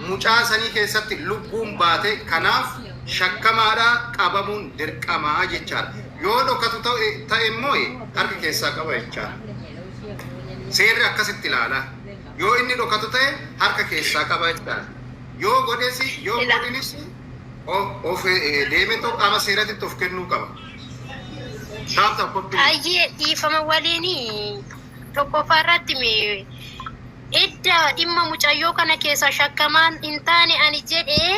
mucaa sanii keessatti lubbuun baate kanaaf shakkamaadha qabamuun dirqamaa jechaadha. Yoo dhokatu ta'e immoo harka keessaa qaba jechaadha. Seerri akkasitti ilaala. Yoo inni dhokatu ta'e harka keessaa qaba jechaadha. Yoo godhes yoo godinis of deemetoo qaama seeratti of kennuu qaba. Tap tap copy. Ayyee, dhiifama waliin, tokkoffaa irratti mee edda dhimma mucayyoo kana keessa shakkamaan hin taane ani jedhee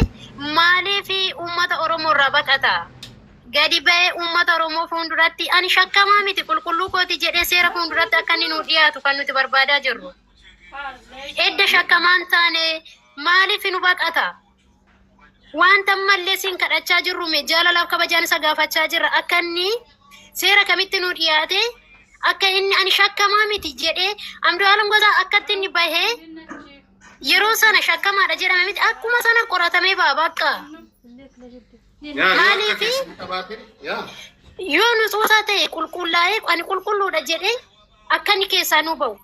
maaliif uummata Oromoo irraa baqata? Gadi ba'ee uummata Oromoo fuulduratti ani shakkamaa miti, qulqulluu kooti jedhee seera fuulduratti akka inni nu dhiyaatu kan nuti barbaadaa jirru. Edda shakkamaan taane maaliif nu baqata? Wanta ammallee siin kadhachaa jirru mee jaalalaaf kabajaan isa gaafachaa jirra, akka inni seera kamitti nu dhiyaate, akka inni ani shakkamaa miti jedhee. Andu'aalam Gosaa akkatti inni bahee yeroo sana shakkamaadha jedhame miti, akkuma sana qoratamee ba'a bakka. Yaa yoo harka Maaliifi? keessa hin qabaatin yaa. Yoo nuxuusaa ta'e qulqullaa'ee ani qulqulluudha jedhee akka inni keessaa nu bahu.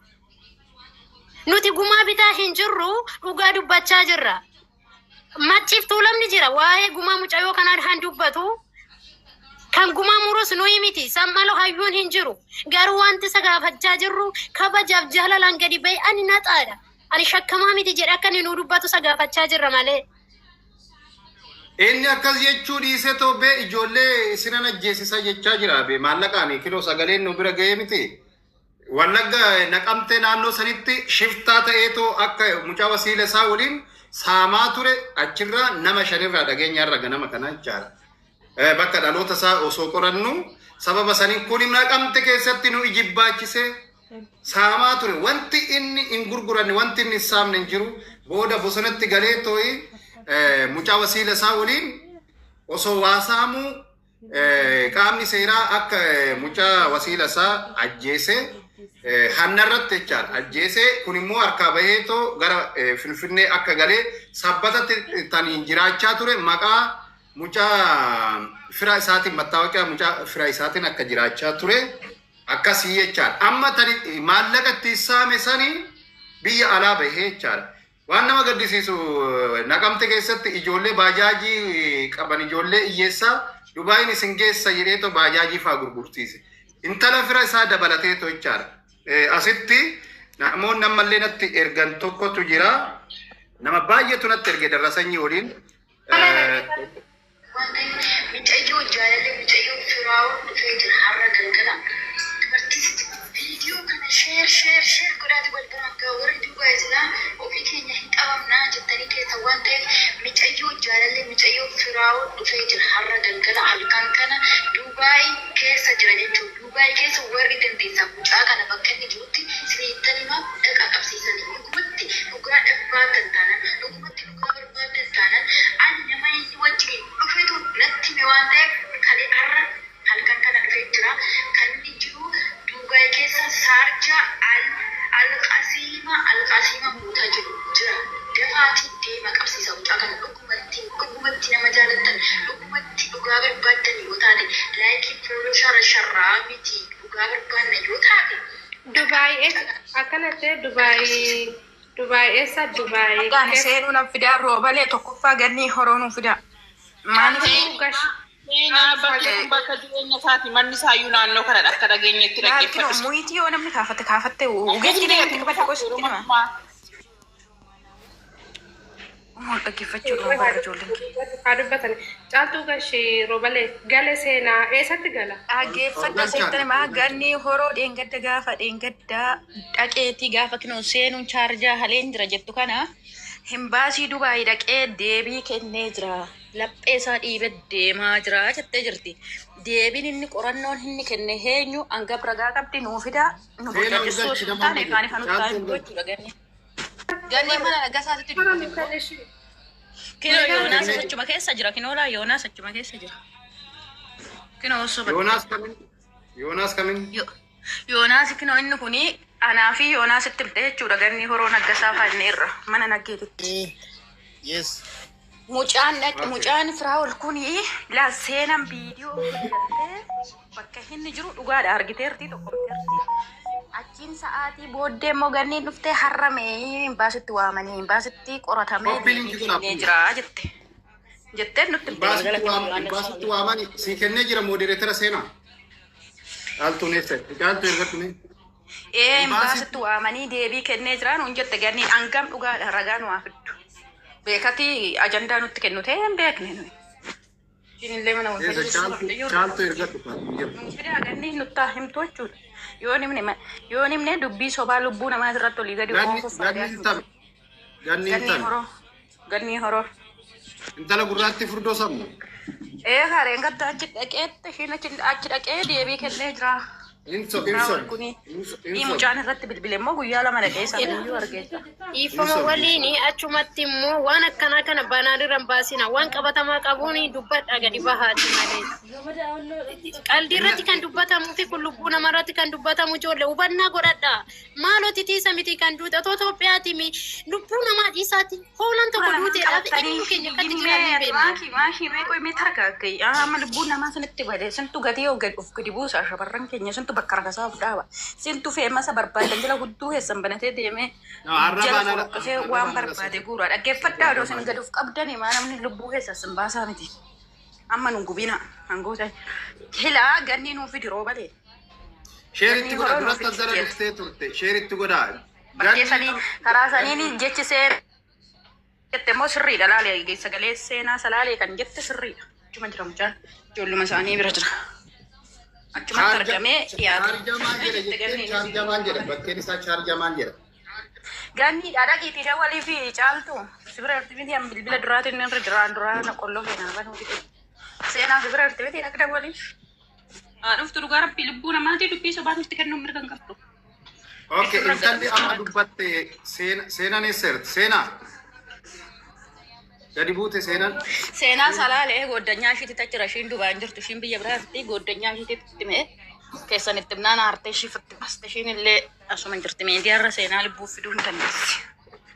Nuti gumaa bitaa hin jirru, dhugaa dubbachaa jirra. Macciif Tuulamni jira, waa'ee gumaa mucayyoo kanaa han dubbatu. Kan gumaa murus nuyi miti. Sammalo hayyuun hin jiru. Garuu wanti isa gaafachaa jirru kabajaaf jaalalaan gadi ba'e ani naxaadha, ani shakkamaa miti jedhe akka inni nuu dubbatu isa gaafachaa jirra malee. Inni akkas jechuu dhiisee too bee ijoollee isinan ajjeesisa jechaa jira bee maallaqaan kiloo sagaleen nu bira ga'ee miti. Wallagga Naqamtee naannoo sanitti shiftaa ta'eetoo akka mucaa wasiila isaa waliin saamaa ture achirraa nama shanirraa dhageenya irra ganama kana jechaadha. Bakka dhaloota isaa osoo qorannu sababa saniin kun Naqamte keessatti nu ijibbaachise saamaa ture. Wanti inni hin gurguranne, wanti inni hin saamne hin jiru. Booda bosonatti galee too'i mucaa wasiila isaa waliin osoo waa saamuu qaamni seeraa akka mucaa wasiila isaa ajjeese hanna irratti jechaadha. Ajjeese kun immoo harkaa baheetoo gara Finfinnee akka galee Sabbatatti tan jiraachaa ture maqaa mucaa fira isaatiin, mattaawoqiyaa mucaa fira isaatiin akka jiraachaa ture akkasii jechaadha. Amma tani maallaqa itti saame sanii biyya alaa bahee jechaadha. Waan nama gaddisiisu, Naqamte keessatti ijoollee baajaajii qaban, ijoollee hiyyeessaa Dubaayin isin geessa jedheetoo baajaajii faa gurgursiise. Intala fira isaa dabalateetoo jechaadha. Asitti namoonni ammallee natti ergan tokkotu jira. Nama baay'eetu natti erge darrasanyii waliin. Micayyoo jaalallee mucayyoo Firaa'ol dhufee jira har'a galgala. Dubartiis viidiyoo kana share share share godhaati wal biraan ga'a. Warri duubaa isinaa ofii keenya hin qabamnaa jettanii keessa waan ta'eef, micayyoo jaalallee mucayyoo Firaa'ol dhufee jira har'a galgala, halkan kana Duubaay keessa jira jechuudha. Duubaay keessa warri dandeessan mucaa kana bakka inni jirutti isiniittan hima, dhaqaa qabsiisanii. Dhugumatti dhugaa barbaaddan taanaan, dhugumatti dhugaa barbaaddan taanaan, ani nama inni wajjiniin dhufetu natti hime waan ta'eef, kalee har'a halkan kana dhufee jira. Kan inni jiru Duubaay keessa Saarjaa Al Alqasiima Alqasiima bootaa jiru jira. Dafaatii deema qabsiisa mucaa kana. Dhugumatti dhugumatti nama jaalattan, dhugumatti dhugaa barbaaddan yoo taate, like, follow, share sharraa miti, dhugaa barbaanna yoo taate Dubaay akkanatti Dubaay Dubaay eessa Dubaay Maqaan keessa? Seenuu nan fidaa, Roobalee tokkoffaa gannii horoo nuu fidaa. Maaliif Gash Seenaa bakki kun bakka jireenya isaati. Manni isaayyuu naannoo kanadha akka dhageenyetti maal kinoo dhaggeeffadhu. muyitii yoo namni kaafate kaafatte ugeetti deemte qabadde gosa hima. Maal dhaggeeffachuu dhuma barra ijoolleen kee. Haa dubbatan. Caaltuu gashee Roobalee gale seenaa eessatti gala? Dhaggeeffadha seettani maa ganni horoo dheengadda gaafa dheengaddaa dhaqeetii gaafa kinoo seenuun chaarjaa haleen jira jettu kana himbaasii Dubaayii dhaqee deebii kennee jira. Laphee isaa dhiibee deemaa jira jettee jirti. Deebiin inni qorannoon inni kenne eenyu hangam ragaa qabdi nuu fidaa nu Seenaa burjaajessuu galchi osoo hin nama taane amma ifaan jirtu. ifaan uttaa Caaltuun hin galchi. gochuudha ganni. Ganni mana nagasaatitti Mana dubbate. nu kan ishee. Kinoo Yoonaas Kennee achuma keessa jira. Kinoolaa Yoonaas achuma keessa jira. Kinoo osoo batte. Yoonaas kamin? Yoonaas kamin? Yoonaas kinoo inni kuni anaa fi Yoonaasitti himte jechuudha. Ganni horoo naggasaa fa'aa irra mana naggeetitti. Yes. Mucaan mucaan Firaa'ol kuni laa seenan viidiyoo hojjattee bakka inni jiru dhugaadha argiteerti, tokkomteerti. Achiin sa'aatii booddee immoo ganniin dhuftee harramee imbaasitti waamanii imbaasitti qoratamee Copy link deebii godhaa kennee please. jira jette. Jettee nutti himte galgala Imbaasitti kana waam Yohaannis imbaasitti waliin. waamani sii kennee jira moderator seenaa. Caaltuun eessa? Caaltuu ergadhu mee. Ee Imbaasitti imbaasitti waamanii deebii kennee jira nuun jette ganniin hangam dhugaadha ragaa nu haa fiddu. Beekati ajandaa nutti kennu ta'e hin beekne nuyi. Ishiin illee mana wal eessa fayyisuu caaltuu qabdi yoo caaltuu ergadhu kan jiru. nuun fide ganniin nutti haa himtu jechuudha. Yoo nimne yoo nimne dubbii sobaa lubbuu namaa irratti olii gadi Ganni oofuuf ganni faayidaa hin hin tabe qabu. ganni hin Gannii tabe horoo gannii horoo. intala gurraatti furdoo sabnu. Ee hareen gadda achi dhaqeetti ishiin achi achi dhaqee deebii kennee jira. Hin Raawwan sobdu kuni hin ni sobdu mucaan irratti bilbile immoo guyyaa lama dhaqee sanuyyuu argee jira. hin Dhiifama sobdu. waliin achumatti immoo waan akkanaa kana banaan irra hin baasina. Waan qabatamaa qabuun dubbadha gadi bahaati malee. Qalbii irratti kan dubbatamuu fi kun lubbuu namarratti kan dubbatamu ijoollee hubannaa godhadha. Maaloo titiisa miti kan duute otoo Itoophiyaati mi lubbuu namaa dhiisaati hoolaan Dura tokko lamaan duuteedhaaf qabatanii eenyu keenya akkatti fiiginnee jiraannu hin ati beekna. maakii maakii mee qoy mee tarkaakkai amma lubbuun namaa sinitti bade sintu gatii of gadi of gadi buusa shamarran keenya sintu bakka rakasaa of dhaaba sintu feemasa barbaadan jala hudduu keessan banatee deemee Arrabaan jala ala foroqqisee waan arrabaan ala barbaade guura dhaggeeffadhaa odoo isin gadi of qabdanii maa namni lubbuu keessan sin baasaa miti amma nun gubina hangoota hilaa ganni nuu fidi roobalee Sheeritti ganni godha horoo nuu duratti fidi as jala jeetu dhuftee turte sheeritti godha. bakkee Ganni sanii karaa saniin jechi seera jette immoo sirriidha laalee sagalee seenaa salaalee kan jette sirriidha. Achuma jira mucaan ijoolluma isaanii bira jira. Achumatti chaarja argamee dhiyaate. chaarjaa maal jedha Jette jetteen ganniinis. chaarjaa maal jedha bakkeen isaa chaarjaa maal jedha. Ganniidha dhaqiitii dawalii fi caaltu sibira erti miti an bilbila duraatiin irra duraan duraa qolloo seenaa banuu dide. Seenaa sibira erti miti dhaq dawalii. Dhuftu dhugaa rabbii lubbuu namaatii dubbii sobaa nutti kennuun mirga hin qabdu. Okay Ifirra intalli gadhiisa amma bakka. dubbatte seenaan eessa jirti seenaa gadi buute seenaan. Seenaa salaalee gooddanyaa ishiitti achira ishiin dubaan jirtu ishiin biyya biraatti gooddanyaa ishiitti mee keessan itti himnaan aartee ishii fitti baste ishiin illee asuma jirti miidiyaarra seenaa lubbuu fiduu hin dandeessi.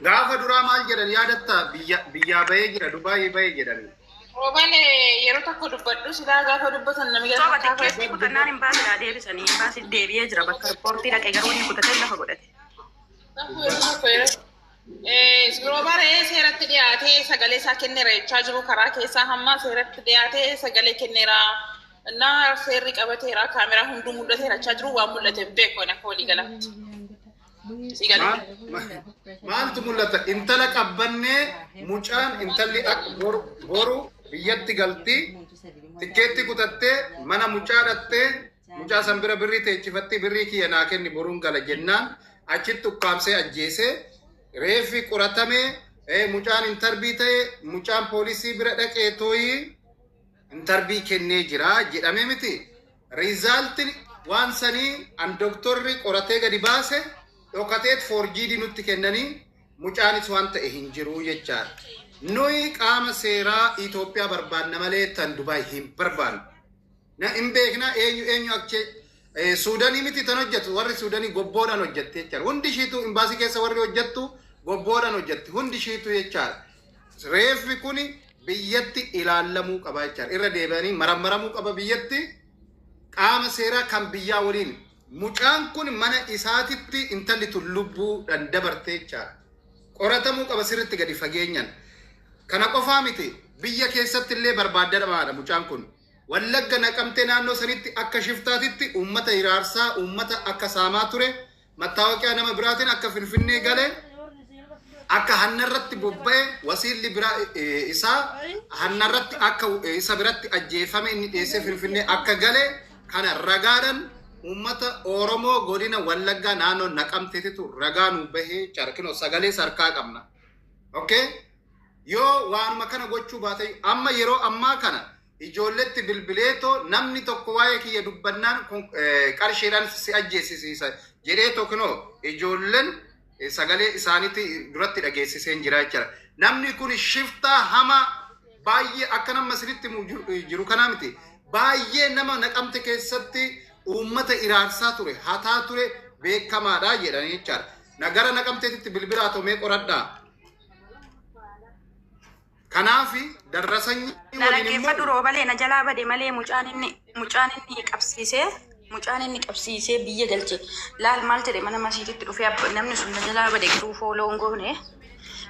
Gaafa duraa maal jedhan yaadatta biyya biyyaa bahee jira Dubaayii bahee jedhan. Roobaan yeroo tokko dubbadhu silaa gaafa dubbatan namni Sooba gaafa tikkeettii kutannaan hin baasidhaa deebisanii hin baasi deebi'ee jira bakka riippoortii dhaqee garuu inni kutatee lafa godhate. Roobaan seeratti dhiyaatee sagalee isaa kenneera jechaa jiru karaa keessaa hamma seeratti dhiyaatee sagalee kenneera. Naa seerri qabateera kaameraa hunduu mul'ateera jechaa jiru waan mul'ate hin beeku akka walii galaatti. Si galee. Maaltu mul'ata? Intala qabbannee mucaan intalli akka boru boru biyyatti galti tikkeetti kutattee mana mucaa dhattee mucaa san bira birrii teechifattee birrii kiyya naa kenni boruun gala jennaan achitti ukkaamsee ajjeesee reeffi qoratamee mucaan intarbii ta'e mucaan poolisii bira dhaqee tooyii intarbii kennee jira jedhamee miti. Resultiin waan sanii an doktorri qoratee gadi baase dhokateet forged nutti kennanii mucaanis waan ta'e hin jiru jechaadha. Nuyi qaama seeraa Itoophiyaa barbaanna malee tan Dubaay hin barbaannu. Na hin beekna eenyu eenyu achi Suudanii miti tan hojjetu warri Suudanii gobboodhaan hojjette jechaadha. Hundi ishiitu imbaasii keessa warri hojjettu gobboodhaan hojjetti hundi ishiitu jechaadha. Reeffi kuni biyyatti ilaallamuu qaba jechaadha. Irra deebi'anii marammaramuu qaba biyyatti qaama seeraa kan biyyaa waliin. Mucaan kun mana isaatitti intalli tun lubbuudhaan dabarte jechaadha. Qoratamuu qaba sirriitti gadi fageenyaan. Kana qofaa miti biyya keessatti illee barbaadamaadha mucaan kun. Wallagga naqamtee naannoo sanitti akka shiftaatitti uummata hiraarsaa uummata akka saamaa ture mattaawoqiyaa nama biraatiin akka finfinnee galee akka hannarratti bobba'e wasiilli biraa isaa hannarratti akka isa biratti ajjeefame inni dhiyeessee finfinnee akka gale kana ragaadhaan uummata Oromoo godina Wallaggaa naannoo naqamteetitu ragaa nu bahee carkinoo sagalee sarkaa qabna. Okay? Yoo waanuma kana gochuu baate amma yeroo ammaa kana ijoolletti bilbileetoo namni tokko waa'ee kiyya dubbannaan qarshiidhaan si ajjeesisiisa jedhee tokkinoo ijoolleen sagalee isaaniitti duratti dhageessisee jira jechuudha. Namni kun shiftaa hamaa baay'ee akka nama sirriitti jiru kanaa miti. Baay'ee nama naqamte keessatti uummata iraarsaa ture, hataa ture beekamaadha jedhanii jechaadha. Nagara naqamteetitti bilbilaa tomee qoradhaa. Kanaafi darrasanyi Na waliin immoo dhaggeeffadhu roobalee na jalaa bade malee mucaan inni qabsiisee Mucaan inni qabsiisee biyya galche laal maal jedhe mana masiititti dhufee namni sun na jalaa bade garuu follow hin goone.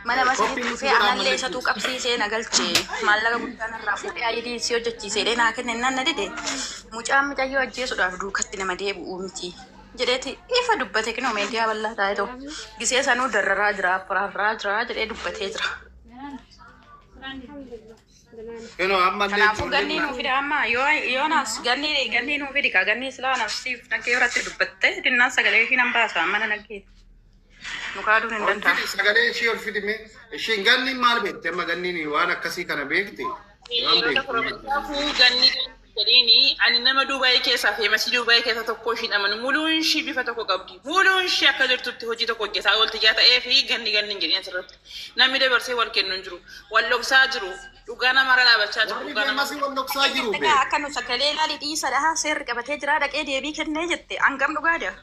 Mana masiititti Koppii dhufee godhaa anallee malee. isatu qabsiisee na galche maallaqa guddaa narraa fuudhee ID si hojjechiisee jedhee naa kenne naan na dide. Mucaan mucayyoo ajjeesuudhaaf duukatti nama deebi'u miti jedheeti ifa dubbate kinoo meediyaa bal'aa taa'ee ta'u gisee sanuu darraraa jira afraarraa jira jedhee dubbatee jira. Kunoo ammallee Kanaafuu ijoolleen ganni nuu fida amma yoonaas ganni nuu fidi kaa ganni silaa nafsiif naggee biratti dubbatte dinnaan sagalee ishii nan baasa mana naggee nu kaaduun hin Ol danda'amu. fidi sagalee ishii ol fidime ishiin ganni maal beekti amma ganniin waan akkasii kana beekti waan Yeroo tokko beekti. Kanaafuu ganni jedheeni ani nama Duubaayii keessaa famous Duubaayii keessa tokko ishiin amanu muluun ishii bifa tokko qabdi. Muluun ishii akka jirtutti hojii tokko hojjetaa oolti ijaa ta'ee fi ganni ganni hin jedhin asirratti. Namni dabarsee wal kennu hin jiru. Wal dhoksaa jiru. Dhugaa namarra dhaabachaa jiru. Warri Dhugaa nama. famous wal dhoksaa jiru Egaa bee. akka nu sagalee ilaali dhiisa dhahaa seerri qabatee jira dhaqee deebii kennee jette hangam dhugaadha.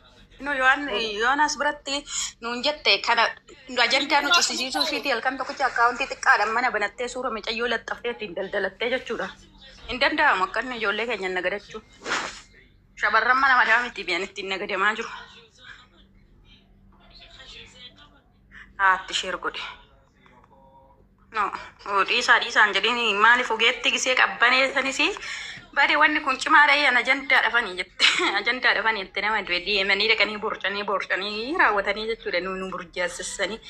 Nu Yoonaas biratti nuun jette kana ajandaa nu cisiisuu ishiitii halkan tokkicha akkaawuntii xiqqaadhaan mana banattee suura micayyoo laxxaftee ittiin daldalattee jechuudha. Hin danda'amu akka inni ijoollee keenya nagadachuu. Shamarran mana madaa miti biyyan ittiin nagadamaa jiru. Haatti share godhe. No, dhiisaa dhiisaan jedhini maaliif ogeetti gisee qabbanee sanis bade wanni kun cimaadha yan ajandaa dhafanii jette ajandaa dhafanii jette nama du'e deemanii dhaqanii borcanii borcanii raawwatanii jechuudha nu nu burjaasessanii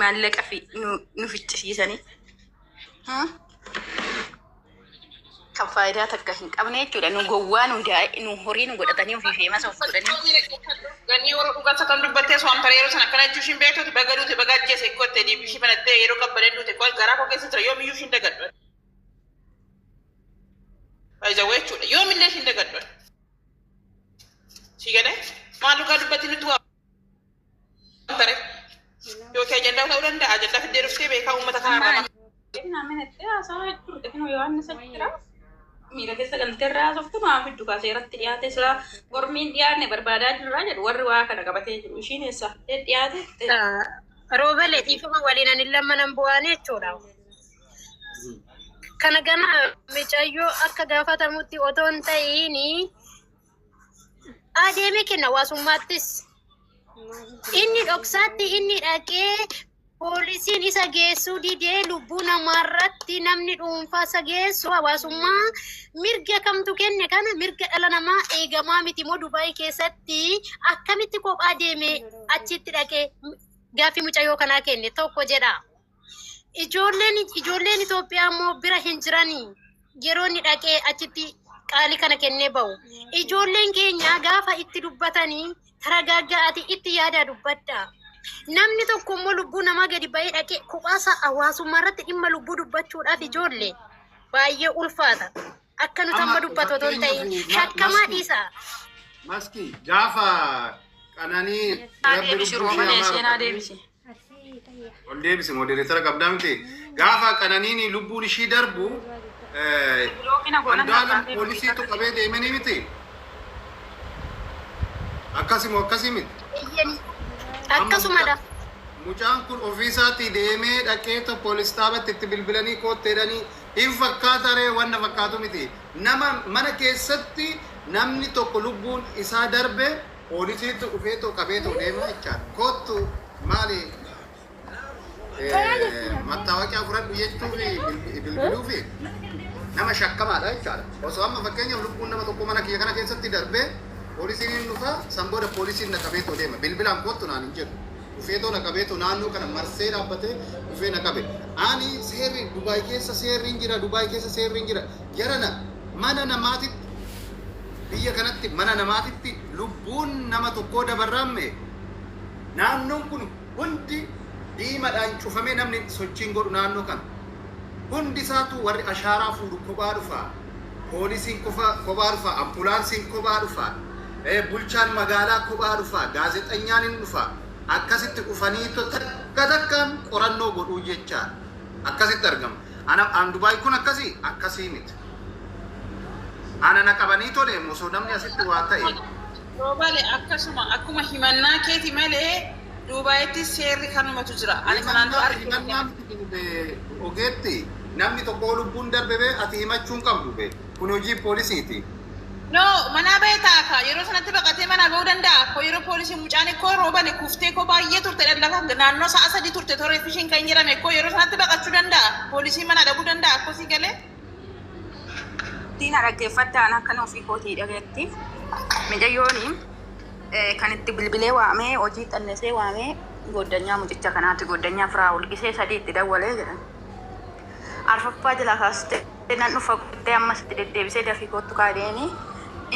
maallaqa fi nu nu ficcisiisanii. Kan faayidaa takka hin qabne jechuudha nu gowwaa nu nu horii nu godhatanii ofii famous of godhanii. Ganni yeroo dhugaasa kan dubbattee osoo amtara yeroo sana akkana jechuu ishiin beektuuti baga duute baga ajjeese gottee deebii ishii banattee yeroo qabbanee duute garaa koo keessa jira yoomiyyuu ishiin dagadhu. Baay'ee jechuudha yoomillee ishiin dagadhu. Si galee maal dhugaa dubbatti nutti waa tare yookiin ajandaa ta'uu danda'a ajandaa fiddee dhuftee beekaa uummata kanarraa. Miira keessa galtee irraa haasoftu maa fiddu kaa seeratti dhiyaate silaa mormiin dhiyaanne barbaadaa jirraa jedhu warri waa kana qabatee jiru ishiin eessa dhiyaate. Roobalee dhiifama waliin ani lama nan bu'aan jechuudha. Kana gana micayyoo akka gaafatamutti otoo hin ta'iin adeeme kenna hawaasummaattis. Inni dhoksaatti inni dhaqee poolisiin isa geessuu didee lubbuu namaarratti namni dhuunfaa isa geessu hawaasummaa mirga kamtu kenne kana mirga dhala namaa eegamaa miti moo Dubaayii keessatti akkamitti kophaa deeme achitti dhaqee gaaffii mucayyoo kanaa kenne tokko jedha. Ijoolleen Itoophiyaa immoo bira hin jiranii yeroo inni dhaqee achitti qaalii kana kennee bahu. Ijoolleen keenya gaafa itti dubbatanii taragaaggaa'ati itti yaada dubbadha. Namni tokko immoo lubbuu namaa gadi ba'ee dhaqee kophaasa hawaasummaa irratti dhimma lubbuu dubbachuudhaaf ijoollee baay'ee ulfaata. Akka nuti amma dubbatu otoo hin ta'in shakkamaa dhiisa. Maski gaafa qananii rabbi Deebisi lubbuu ishee roobalee hamaa seenaa deebisi. Ol deebisi moderator qabdaa miti. Gaafa qananiin lubbuun ishii darbu Andu'aalam poolisiitu qabee deemanii miti. Akkasimo akkasii miti. Akkasumadha. Mucaan kun ofiisaatii deemee dhaqeeto poolis xaabatti itti bilbilanii kootteedhanii hin fakkaata ree wanna fakkaatu miti. Nama mana keessatti namni tokko lubbuun isaa darbe poolisiitu dhufeetoo qabeetoo deema jechaadha. Koottu maali mattaawaqiyaa fudhadhu jechuufi bilbiluufi nama shakkamaadha jechaadha. Osoo amma fakkeenyaaf lubbuun nama tokko mana kiyya kana keessatti darbee poolisiin hin dhufa san booda poolisiin na qabeetoo deema. Bilbilaan koottu naan hin jedhu. Dhufeetoo na qabeetoo naannoo kana marsee dhaabbatee dhufee na qabe. Ani seerri Dubaay keessa seerri hin jira Dubaay keessa seerri hin jira. Jarana mana namaatitti biyya kanatti mana namaatitti lubbuun nama tokkoo dabarraamme naannoon kun hundi diimadhaan cufamee namni sochiin godhu naannoo kana. Hundi isaatu warri ashaaraa fuudhu kophaa dhufa. Poolisiin kophaa dhufa. Ambulaansiin kophaa dhufa. Bulchaan magaalaa kophaa dhufa. Gaazexanyaan hin dhufa. Akkasitti dhufanii takka takkaan qorannoo godhuu jechaadha. Akkasitti argama. Ana an Dubaay kun akkasii akkasii miti. Ana na qabanii tole osoo namni asitti waa ta'e. Roobale akkasuma akkuma himannaa keeti malee Duubaayitti seerri kanumatu jira. Ani kanaan dura arginu. Himannaa miti ogeetti namni tokko lubbuun darbe bee ati himachuu hin qabdu bee kun hojii poolisiiti. No, manaa bahee ta'a. Yeroo sanatti baqatee manaa bahuu danda'a. Koo yeroo poolisiin mucaan koo roobale kuftee koo baay'ee turte lafa naannoo sa'a 3 turte toree fishiin kan jedhame koo yeroo sanatti baqachuu danda'a. Poolisiin manaa dhabuu danda'a. Akkasii galee. Diina dhaggeeffadhaan akkana ofii kootii dhageetti. Micayyooni kan itti bilbilee waamee hojii xannesee waamee goddanyaa mucicha kanaati goddanyaa firaa ol gisee 3 itti dawwalee jedhan. Arfaffaa jalaa kaastee nan dhufa gottee ammas itti deddeebisee dafii kootu kaadheeni.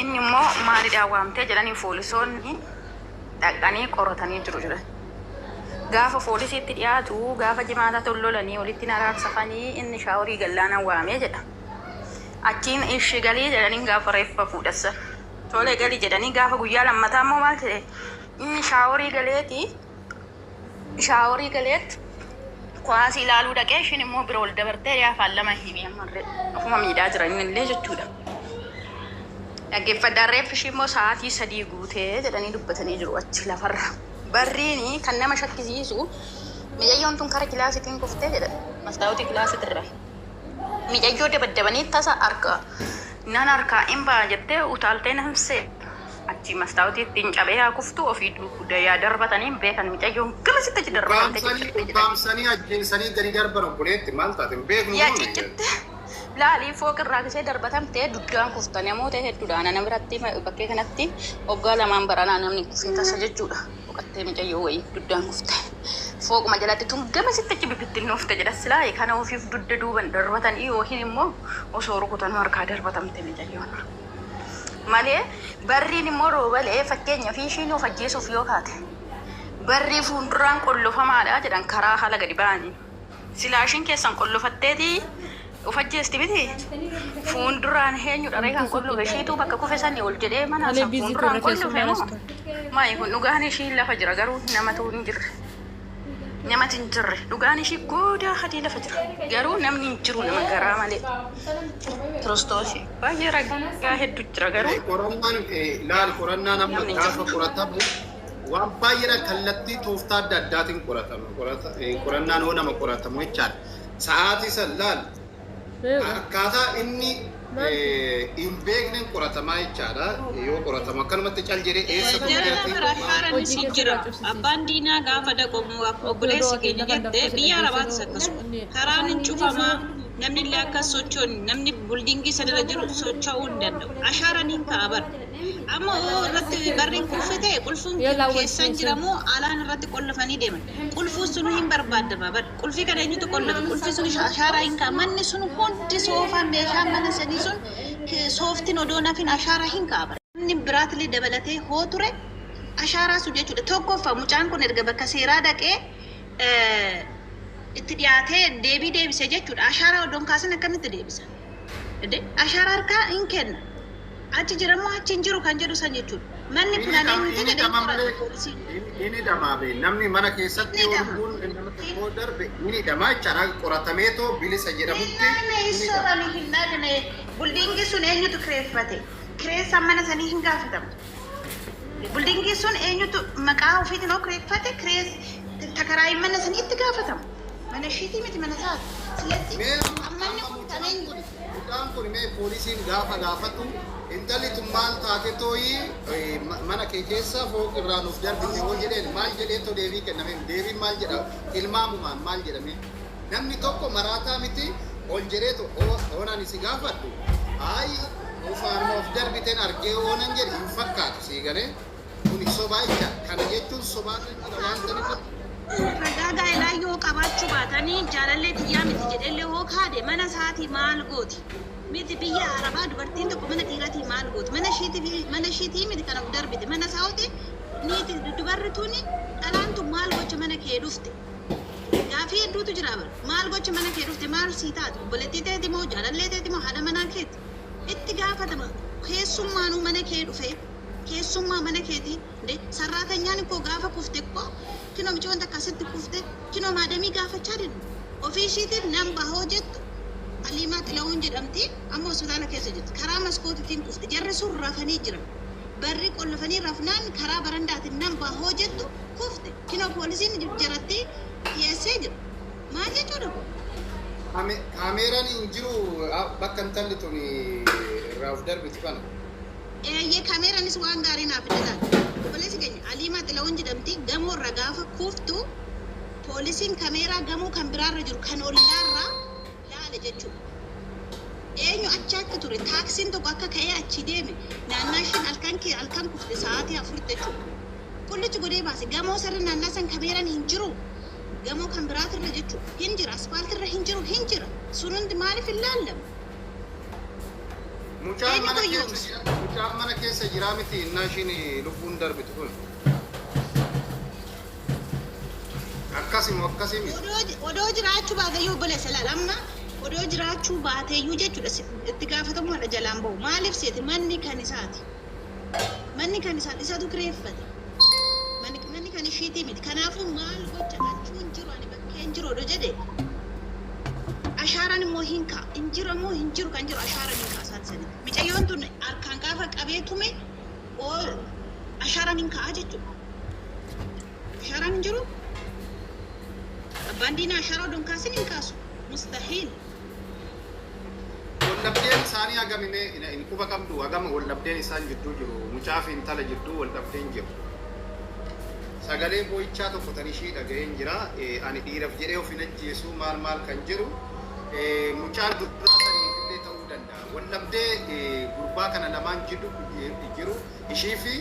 Inni immoo maalidhaan waamtee jedhanii poolisoonni dhaqanii qoratanii jiru jedhan. Gaafa poolisiitti dhiyaatu gaafa jimaata tollolanii walitti araarsafanii inni shaaworii gallaana waamee jedha. Achiin ishee galii jedhanii gaafa reeffa fuudhassa. Tolee galii jedhanii gaafa guyyaa lammataa immoo maal jedhe inni shaaworii galeeti shaaworii galeet kuwaasii ilaaluu dhaqee ishiin immoo bira ol dabartee afaan lama himi ammallee ofuma miidhaa jira inni illee jechuudha. Dhaggeeffadhaan reeffi ishii immoo sa'aatii 3 guutee jedhanii dubbatanii jiru achi lafarra. Barriini kan nama shakkisiisu micayyoon tun kara kilaasitiin kuftee jedhan mastaawutii kilaasitirra. Micayyoo dabaddabanii tasa harka nan harkaa hin ba'a jettee utaaltee namsee achi mastaawutii ittiin cabee haa kuftu ofii yaa darbatanii hin beekan micayyoon gamasitti achi darbatamtee Ukkaamsanii ciccirte jedhan. ukkaamsanii ajjeesanii gadi darban obboleetti maal taate hin beeknu Yaa nuuni. ciccitte laalii fooq irraa gisee darbatamtee duddaan kufta namoota hedduudhaan ana biratti bakkee kanatti waggaa lamaan baranaa namni kufee tasa jechuudha. Boqottee micayyoo wayii duddaan kufte. Fooquma jalatti tun gamasitti achi bibittinnoofte jedha silaa kana ofiif dudda duuban darbatanii yookiin immoo osoo rukutanuu harkaa darbatamte micayyoon. Malee barriin immoo roobalee fakkeenya fi ishiin of ajjeesuuf yoo kaate barrii fuulduraan qollofamaadha jedhan karaa haala gadi ba'anii. Silaa ishiin keessan qollofatteetii of ajjeesti miti. Fuulduraan eenyudha ree kan qollofe ishiitu bakka kufe sanii ol jedhee mana Malee san biizii fuulduraan turre qollofe keessummaa moo? Maayi kun dhugaan ishii lafa jira garuu namatu hin jirre. Namatu hin jirre dhugaan ishii goodaa hadii lafa jira garuu namni hin jiru nama garaa malee. Kiristoosi baay'ee ragaa hedduu jira garuu Qorannaan laal qorannaan amma namni hin gaafa jiru. qoratamu waan baay'eedha kallattii tooftaa adda addaatiin qoratama. Qorannaan hoo nama qoratamu jechaadha. Sa'aatii san laal akkaataa inni hin beekneen qoratamaa jechaadha. Yoo qoratamu akkanumatti cal jedhee eessa Jara turte bara ashaaraanis Hojii hin keessa jira. irraa Abbaan diinaa gaafa dhaqu obboleessi keenya jette biyya Arabaattis akkasuma. Karaan hin cufamaa namni illee akkas socho'u namni buldiingii sanarra jiru socho'uu hin danda'u. Ashaaraan hin ka'a bara. Amma hoo irratti barriin qulfi ta'e qulfuun Yoo laawwan keessan keessa. jiramoo alaan irratti qollofanii deeman. Qulfuun sun hin barbaadama bara. Qulfii kana eenyutu qollofe? Qulfi sun ashaaraa hin ka'a. Manni sun hundi soofaan meeshaan mana sanii sun sooftiin odoo nafin ashaaraa hin ka'a bara. Namni biraatillee dabalatee hoo ture ashaaraa sun jechuudha. Tokkoffaa mucaan kun erga bakka seeraa dhaqee itti dhiyaatee deebii deebise jechuudha. Ashaaraa odoon kaasan akkamitti deebisa? Ashaaraa harkaa hin kenna. Achi jiramoo achi hin jiru kan jedhu san jechuudha. Manni kun ani eenyuti Inni jedhee dhama qorata malee poolisiin. inni dhamaa be namni mana keessatti Inni yoo dhama. lubbuun nama tokkoo darbe inni dhamaa jechaadha qoratameetoo bilisa jedhamutti Hin inni dhama. sobani hin dhaqne. Buldiingi sun eenyutu kireeffate? Kireessaan mana sanii hin gaafatamu. Buldiingi sun eenyutu maqaa ofiitiin hoo kireeffate? Kireess takaraayin mana sanii itti gaafatamu. Mana ishiitii miti mana isaati. Silatti Mee manni amma kun mucaan kan kun mucaan kun mee poolisiin gaafa gaafatu intalli tun maal taate tooyi mana kee keessa fooq irraa nuuf darbite hoo jedheen maal jedhee too deebii kenname deebiin maal jedha tilmaamumaan maal jedhame namni tokko maraataa miti ol jedheetu oonan si gaafadhu ayi ufaanuma of darbiteen argee oonan jedhe hin fakkaatu sii galee kun sobaa jecha kana jechuun sobaa waan saniif Ragaa gaa'elaa yoo qabaachuu baatanii jaalallee tiyyaa miti jedhellee hoo kaade mana isaatii maal gooti? Miti biyya Arabaa dubartiin tokko mana dhiiraatii maal gooti? Mana ishiitii mana ishiitii miti kan of darbite mana isaati niiti dubarri tuni dhalaan tun maal gocha mana kee dhufte? Gaafii hedduutu jira bara. Maal gocha mana kee dhufte maal sii taate? Obboleettii teeti moo jaalallee teeti moo haadha manaa keeti? Itti gaafatama. Keessummaanuu mana kee dhufe keessummaa mana keeti sarraatanyaan koo gaafa kufte koo kinoo micoon takka asitti kufte kinoo maadamii gaafachaa deemu. Ofii ishiitiif nan bahoo jettu Aliimaa Xila'uun jedhamti amma hospitaala keessa jirti. Karaa maskootiitiin kufte jarri sun rafanii jiran. Barri qollofanii rafnaan karaa barandaatiin nan bahoo jettu kufte. Kinoo poolisiin jaratti dhiyeessee jira. Maal jechuudha kun? Kaameeraan hin jiru bakka intalli tun irraa of darbitu kana. Eeyyee, kaameeraanis waan gaarii naaf fide laata. Obboleessi keenya Aliimaa Xilawun jedhamti, gamoorra gaafa kuuftu poolisiin kameeraa gamoo kan biraarra jiru kan ollaarraa laale jechuudha. Eenyu achi akka ture, taaksiin tokko akka ka'ee achi deeme, naannaa isheen halkan halkan kufte sa'aatii 4tti jechuudha. Qullichi godhee baase. Gamoo sarara naannaa san kameeraan hin jiru. Gamoo kan biraatirra jechuudha. Hin jira, aspaaltirra hin jiru, hin jira. Sun hundi maaliif hin laallamu? Mucaan Eenyu mana keessa goyyoomse? jira, mucaan mana keessa jiraa miti innaa ishiin lubbuun darbitu kun. Akkasimoo akkasii miti. Odoo jiraachuu baateyyuu, obboleessa, laala, amma odoo jiraachuu baateyyuu jechuudha, itti gaafatamummaadha jalaan bahu. Maaliif seeti? Manni kan isaati. Manni kan isaati, isatu kireeffate. Manni kan ishiitii miti. Kanaafuu maal gocha achuu hin jiru, ani bakkee hin jiru odoo jedhe, ashaaraan immoo hin ka'a. Hin jiru immoo hin jiru, kan jiru ashaaraan hin ka'a isaati sanitti. Micayyoon tun harkaan gaafa qabee tume ashaaraan hin ka'a jechuudha. Ashaaraan hin jiru. Abbaan diinaa ashaaraa odoon kaasin hin kaasu. Mustahiil. Waldhabdeen isaanii hagamime hin quba qabdu? Hagama waldhabdeen isaan jidduu jiru, mucaa fi intala jidduu waldhabdeen jiru? Sagalee boo'ichaa tokko tan ishii dhaga'een jira. Ani dhiiraf jedhee of hin ajjeesu, maal maal kan jiru, mucaan duraa saniif illee ta'uu danda'a. Waldhabdee gurbaa kana lamaan jidduu jiru, ishii fi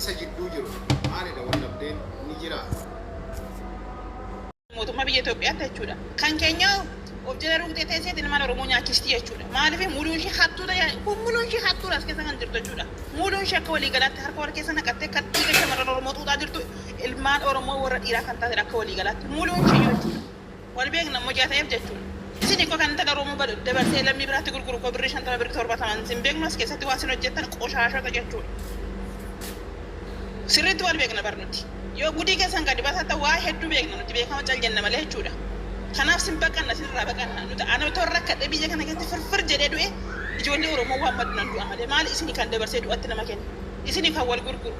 isa jidduu jiru maalidha? Waldhabdeen ni jira. Mootummaa biyya Itoophiyaatti jechuudha. Kan keenya of jala ruutee teesseeti ilmaan Oromoo nyaachisti jechuudha. Maaliif muluun ishee hattuudha, muluun ishee hattuudha as keessa kan jirtu jechuudha. Muluun ishee akka waliigalaatti harka wal keessa naqattee kan dhiiga shamarran Oromoo xuuxaa jirtu ilmaan Oromoo warra dhiiraa kan taatedha akka waliigalaatti. Muluun ishee jechuudha. Wal beekna immoo ji'a ta'eef jechuudha. Isin ikkoo kan intala Oromoo dabarsee lammii biraatti gurguru koo birrii 50, birrii 70 isin beeknu, as keessatti waan isin hojjettan qoshaashota jechuudha. Sirriitti wal beekna bar nuti. Yoo gudii keessan gadi baasatan waa hedduu beekna nuti, beekama cal jenna malee jechuudha. Kanaaf sin baqanna, sinirraa baqanna. Nuti ana otoo rakkadhe biyya kana keessatti firfir jedhee du'e, ijoollee Oromoo waan maddu nan du'a malee, maali isin kan dabarsee du'atti nama kennu? Isin kan wal gurguru.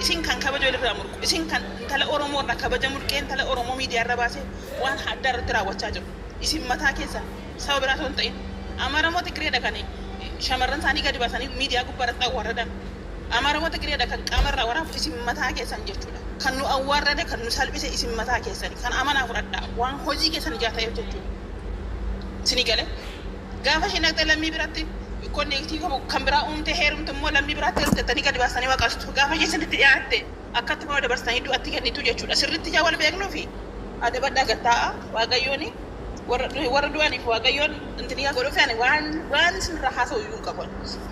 Isin kan kabaja walirraa murqu. Isin kan intala Oromoo irraa kabaja mulqee intala Oromoo miidiyaa irra baasee waan addaa irratti raawwachaa jiru. Isin mataa keessan, saba biraa osoo hin ta'in. Amaaramoo Tigireedha kan shamarran isaanii gadi baasanii miidiyaa gubbaa irratti awwaarradan. Amaaramoo Tigireedha kan qaama irraa waraabu, isin mataa keessan jechuudha. Kan nu awwaarrade, kan nu salphise isin mataa keessani. Kan amanaa fudhadhaa. Waan hojii keessan ijaa ta'eef jechuudha. Isinii galee? Gaafa isheen dhaqxee lammii biratti connect kan biraa uumtee heerumte immoo, lammii biraatti heerumte gadi baasanii waqastu. Gaafa isheen sirriitti dhiyaatte akkatti immoo dabarsitanii du'atti kennitu jechuudha. Sirriitti ijaa wal beeknuu fi adabadhaa gattaa'a. Waaqayyooni warra du'aniif Waaqayyoon intini godhuuf, ani waan isinirraa haasa'u iyyuu hin qabu.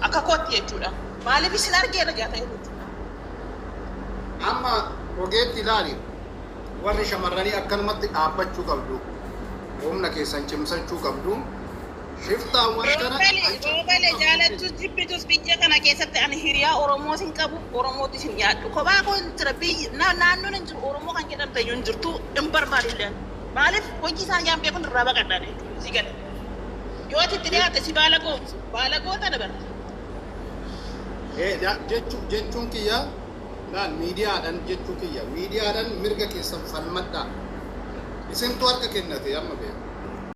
Akka kootti jechuudha. Maaliif isin argeera ijaa ta'eef jechuudha. Amma ogeetti ilaali, warri shamarranii akkanumatti dhaabbachuu qabdu. Humna keessan cimsachuu qabdu. Shiftaawwan kana Roobale jaalattus jibbitus, biyya kana keessatti ani hiriyaa Oromoos hin qabu, Oromootis hin nyaadhu. Kophaa koo hin jira, biyyi naannoon hin jiru, Oromoo kan jedhamte iyyuu hin jirtu, hin barbaadu illee. Maaliif hojii isaan yaan beekun irraa baqadhaan jechuudha. Si gala. Yoo ati itti dhiyaatte si baala goomsu. Baala goota dabarta. Jechuun kiyya, laal, miidiyaadhaan jechuu kiyya, miidiyaadhaan mirga keessan falmadhaa. Isintu harka kennate amma beeku.